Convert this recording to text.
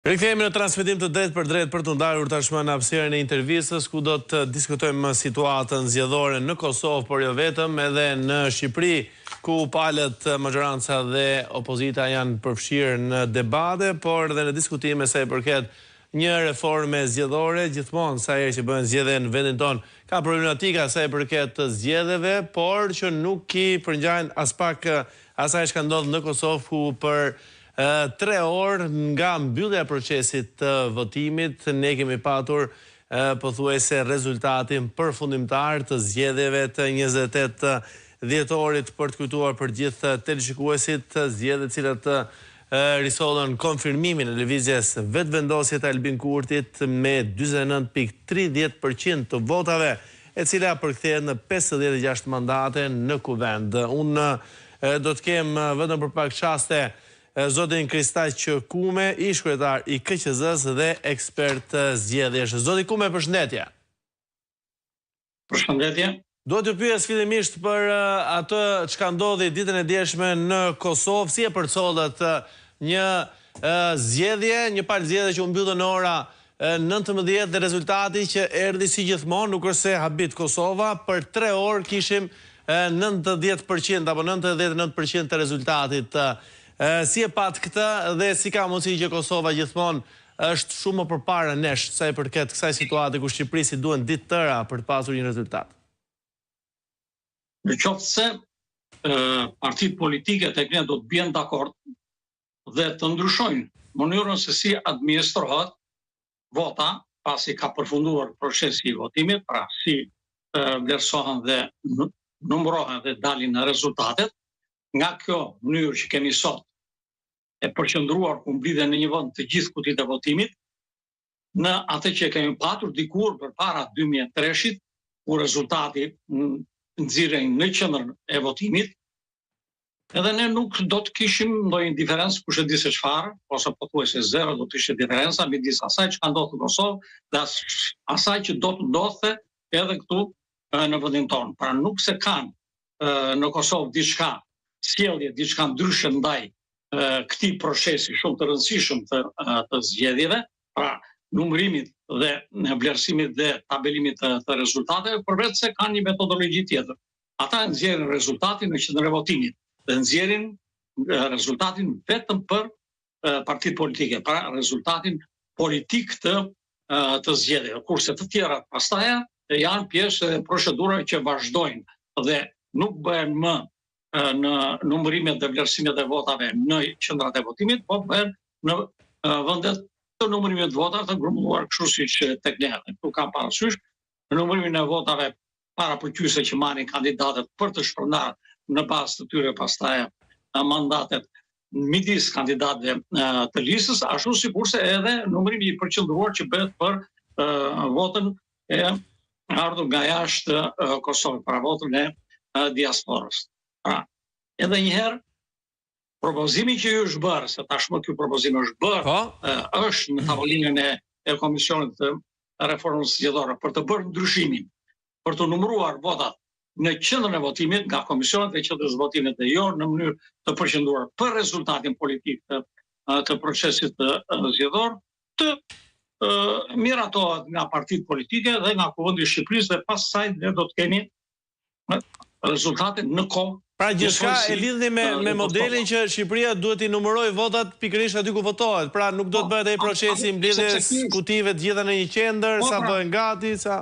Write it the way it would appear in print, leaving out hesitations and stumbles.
Rikthehemi në transmetim të drejtpërdrejtë për t'u ndalur tashmë në hapësirën e intervistës ku do të diskutojmë situatën zgjedhore në Kosovë, por jo vetëm, edhe në Shqipëri, ku palët maxhoranca dhe opozita janë përfshirë në debate, por edhe në diskutime sa i përket një reforme zgjedhore, gjithmonë sa herë që bëhen zgjedhje në vendin tonë ka problematika sa i përket zgjedhjeve, por që nuk i përngjajnë aspak asaj çka ndodh në Kosovë ku për Tre orë nga mbyllja e procesit të votimit, ne kemi patur pothuajse rezultatin përfundimtar të zgjedhjeve të 28 dhjetorit për të kujtuar për gjithë teleshikuesit, zgjedhje të cilat risollën konfirmimin e lëvizjes Vetëvendosje të Albin Kurtit me 49.30% të votave, e cila përkthehet në 56 mandate në Kuvend. Unë Do të kem vetëm për pak çaste zotin Kristaq Kume, ish-kryetar i KQZ-së dhe ekspert zgjedhjesh. Zoti Kume, përshëndetje. Përshëndetje. Dua t'ju pyes fillimisht për atë çka ndodhi ditën e djeshme në Kosovë, si e përcollët një zgjedhje, një palë zgjedhje që u mbyllën në ora 19 dhe rezultati që erdhi si gjithmonë nuk është se habit Kosova, për 3 orë kishim 90% apo 99% të rezultatit. Si e patë këtë dhe si ka mundësi që Kosova gjithmonë është shumë më përpara nesh sa i përket kësaj situate ku Shqipërisë i duhen ditë të tëra për të pasur një rezultat? Në qoftë se partitë politike tek ne do të bien dakord dhe të ndryshojnë mënyrën se si administrohet vota pasi ka përfunduar procesi i votimit, pra si vlerësohen dhe numërohen dhe dalin rezultatet, nga kjo mënyrë që kemi sot e përqendruar ku mblidhen në një vend të gjithë kutitë e votimit, në atë që kemi patur dikur përpara 2003-shit, ku rezultati nxirrej në qendrën e votimit, edhe ne nuk do të kishim ndonjë diferencë kush e di se çfarë, ose pothuajse zero do të ishte diferenca midis asaj që ka ndodhur në Kosovë dhe asaj që do të ndodhte edhe këtu në vendin tonë. Pra nuk se kanë në Kosovë diçka sjellje, diçka ndryshe ndaj këtij procesi shumë të rëndësishëm të, të zgjedhjeve, pra numërimit dhe vlerësimit dhe tabelimit të, të rezultateve, përveç se kanë një metodologji tjetër. Ata nxjerrin rezultatin në qendrën e votimit dhe nxjerrin rezultatin vetëm për partitë politike, pra rezultatin politik të të zgjedhjeve, kurse të tjerat pastaj janë pjesë e procedurave që vazhdojnë dhe nuk bëhen më në numërimet dhe vlerësimet e votave në qendrat e votimit, po bëhen në vendet të numërimit të votave të grumbulluar kështu siç tek ne. Këtu kam parasysh numërimin e votave parapëlqyese që marrin kandidatët për të shpërndarë në bazë të tyre pastaj mandatet midis kandidatëve të listës, ashtu sikurse edhe numërimi i përqendruar që bëhet për votën e ardhur nga jashtë Kosovës, pra votën e diasporës. Pra, edhe një herë propozimi që ju është bërë, se tashmë ky propozim është bërë, po? është në tavolinën e e Komisionit të Reformës Zgjedhore për të bërë ndryshimin, për të numëruar votat në qendrën e votimit nga komisionet e qendrës së votimit dhe jo në mënyrë të përqendruar për rezultatin politik të të procesit të zgjedhor, të miratohet nga partitë politike dhe nga Kuvendi i Shqipërisë dhe pas saj ne do të kemi rezultatin në kohë. Pra gjithçka e lidhni me me modelin që Shqipëria duhet t'i numërojë votat pikërisht aty ku votohet. Pra nuk do të po, bëhet ai procesi i mbledhjes kutive të gjitha në një qendër, po, sa pra. bëhen gati, sa.